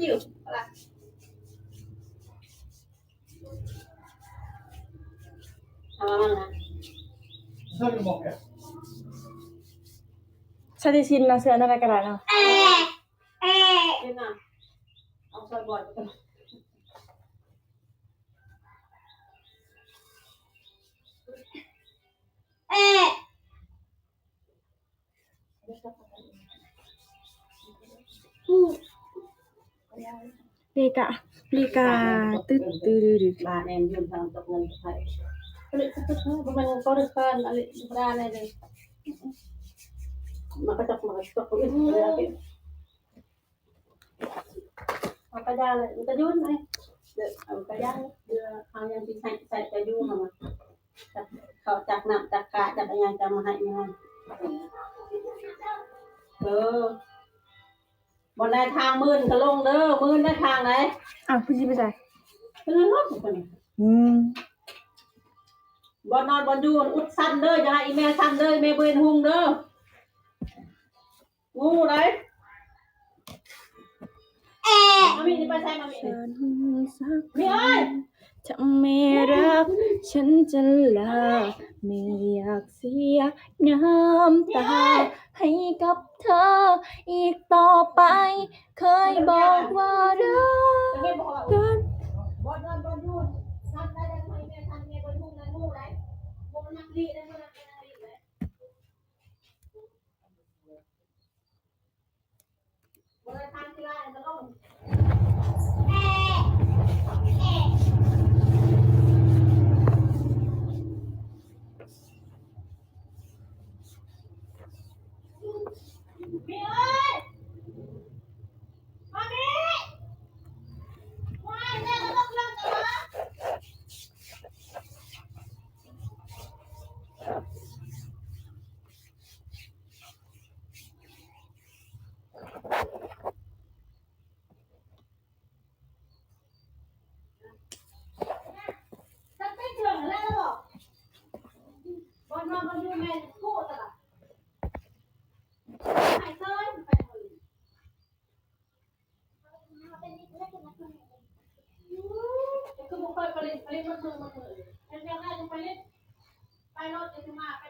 ຢູ່ ເອົາລະ ເອົາລະ ສະຕິຊິນເນາະ ເສື້ອນັ້ນກະດາດເນາະ ເອົາໃສ່ບ່ອນ. ເລກາ ເລກາ ຕຶດ ຕຶດ ຕຶດ ບາແນມຢືນທາງຕົກເງິນໄປ ເລກາ ຕຶດ ບໍ່ແມ່ນກໍໄດ້ເອີ້ນອາລິດາແນ່ເດ້ ມັນກະຕົກ ມັນກະຕົກ ເອົາກະຢາເລີຍ ມັນກະຢຸດເລີຍ ເດີ ເອົາກະຢາເລີຍ ເດີ ເອົາຫຍັງຊິໃສ່ ໃສ່ກະຢູ່ຫັ້ນນະ ຈັກເຂົ້າ ຈັກນ້ຳ ຈັກກາ ຈັກອີ່ຫຍັງ ຈັກມາໃຫ້ແມ່ ເອີ ບໍ່ໄດ້ທາງໝື່ນກະລົງເດີ ໝື່ນໄດ້ທາງໃດ ອ້າວ ເພິ່ນຊິໄປໃສ ເພິ່ນລົງ ອືມ ບ່ອນນອນບ່ອນຢູ່ອຸດສັ່ນເດີ ຢ່າໃຫ້ອີ່ແມ່ສັ່ນເດີ ແມ່ບໍ່ເຫັນຮຸ່ງເດີ. ງູໄດ໋ ເອະ ມາມີນີ້ໄປໃສ ມາມີນີ້ ມີເອີຍ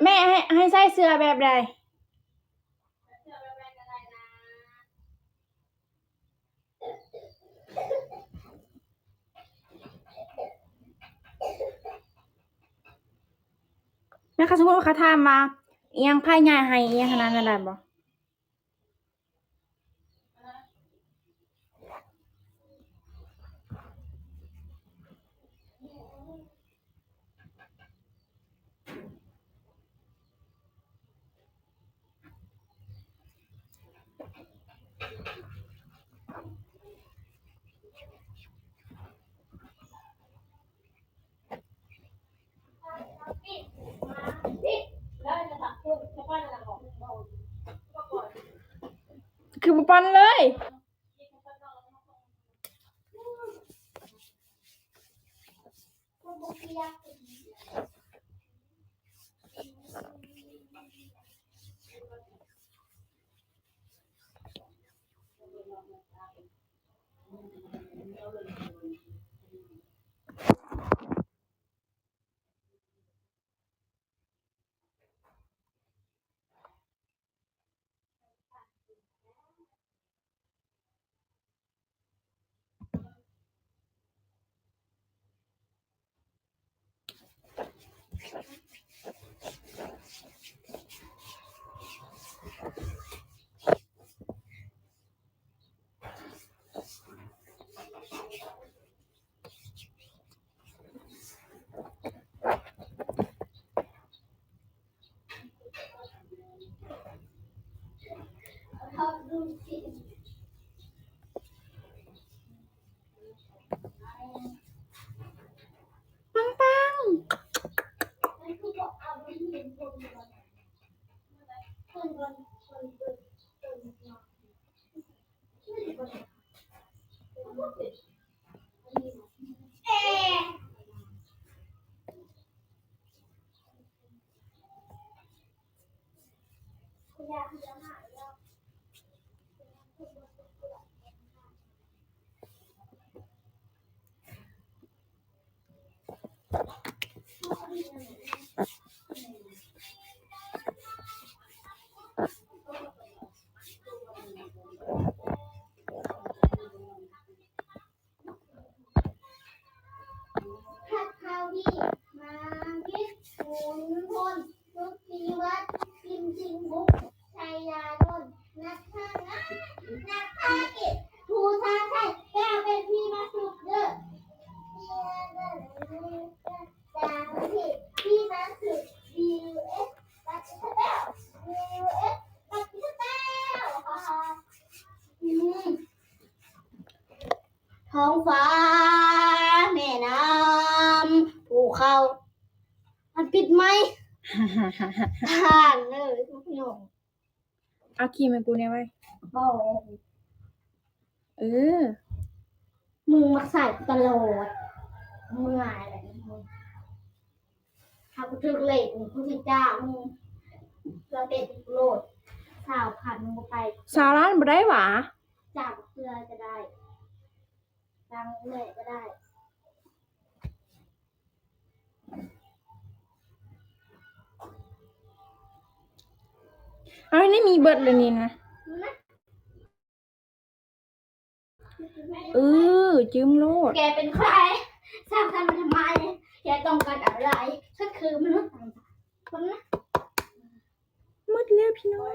ແມ່ໃຫ້ ໃຫ້ໃສ່ເສື້ອແບບໃດ? ແລ້ວຄັນສົມມຸດວ່າເຂົາຖາມວ່າ ອີ່ຫຍັງ ໃຜຍ້າຍໃຫ້ ອີ່ຫຍັງຫັ້ນນະ ນັ້ນໄດ້ບໍ່? ຄືບໍ່ປັນເລີຍ? ປັງໆ. ຢາກ ຢາກຫາ ຢາກ ພັກເຂົ້າດີ ມາວິດ ຂຸນພົນ ສຸດສີວັດ ຄິມຈິງບຸກ ໄຊຍາດົນ ນັກທາງານ ນັກທາກິດ ຜູ້ຊາໄຊ ແກ້ວເປັນທີ່ມາສຸກເດີ ທີ່ມາສຸກ ດີເອັສ ບັກກິສແປວ ດີເອັສ ບັກກິສແປວ ອືມ. ທ້ອງຟ້າ ແມ່ນ້ຳ ພູເຂົາ ມັນປິດໄມ ຜ່ານເລີຍພີ່ນ້ອງ. ເອົາຄີມໃຫ້ກູແດ່ໄວ. ບໍ່. ເອີ ມຶງມັກໃສ່ກູຕະຫຼອດ ເມື່ອຍແຫຼະ. ຖ້າກູຖືກເລກກູຊິຈ້າງມຶງ ເພື່ອເປັນໂລດ ຊາວພັນ ມຶງບໍ່ໄປ ຊາວລ້ານບໍ່ໄດ້ຫວາ? ຈ້າງເພື່ອຈະໄດ້ ຈ້າງແມ່ກໍໄດ້ ເອົາ ໃນນີ້ມີເບິດແລ້ວນີ້ນະ. ເອີ ຈື່ມໂລດ. ແກເປັນໃຜ? ສຳຄັນມາທຳໄມ? ແກຕ້ອງການອະໄລ? ສັນຄືມະນຸດຕ່າງດາວຄົນນະ. ໝົດແລ້ວພີ່ນ້ອງ.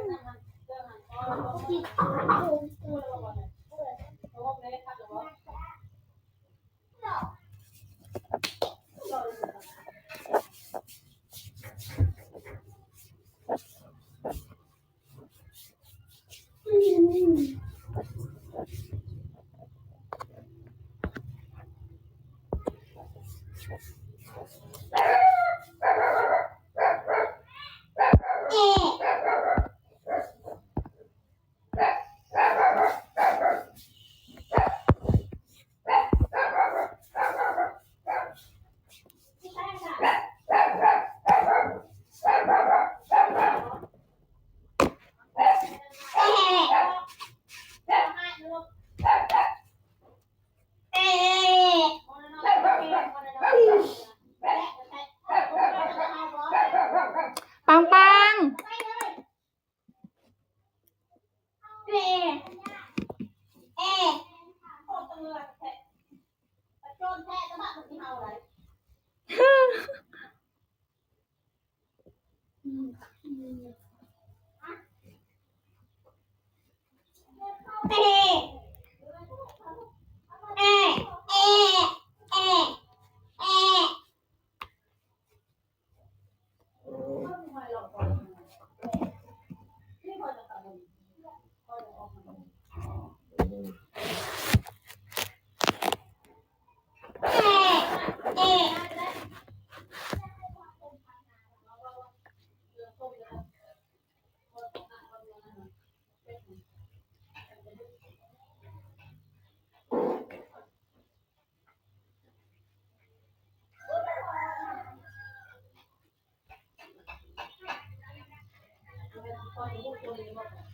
ປັງໆ.